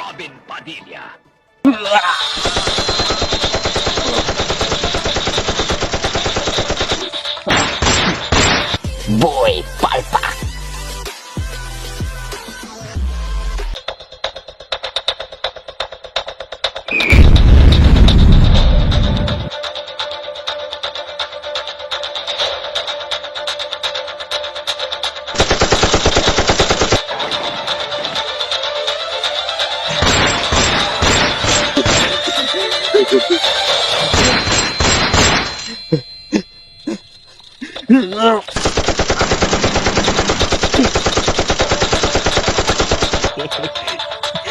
Robin Padilla. Boy Palpak.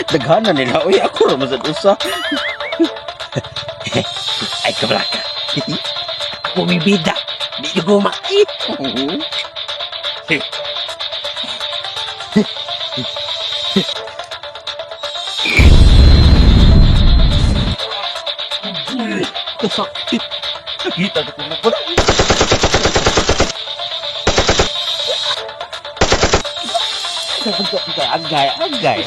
Daghanan nila. Uy, ako raman sa usa. Ay, kablaka. Ako may bida. Di nyo gumakit. Kasakit. Kita na kung nagpala. Agay.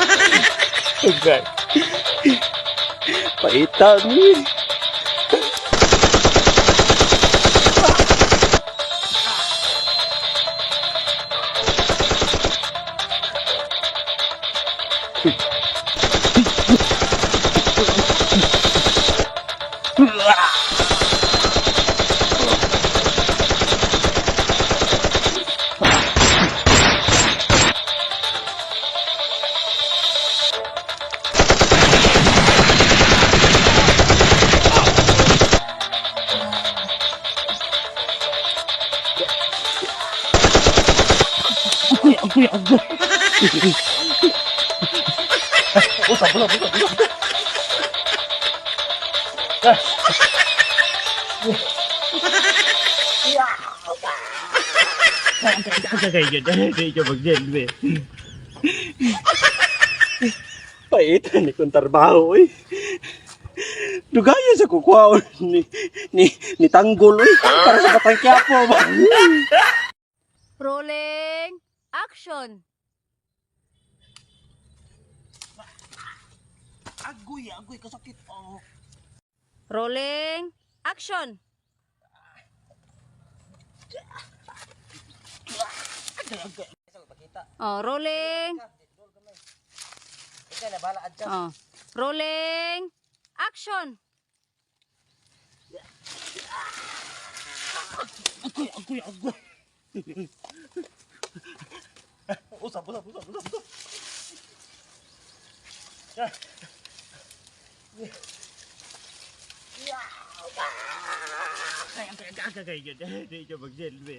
Paitan ni. Agay. Usap. Paitan ni kung trabaho eh. Dugaya sa kukwao ni tanggol eh. Para sa Batang Quiapo ba? Rolling action. Agoy kasakit. Oh. Rolling action. Oh, rolling. Oh, rolling action. Agoy. Usap. Agay. Di siya mag-jelme.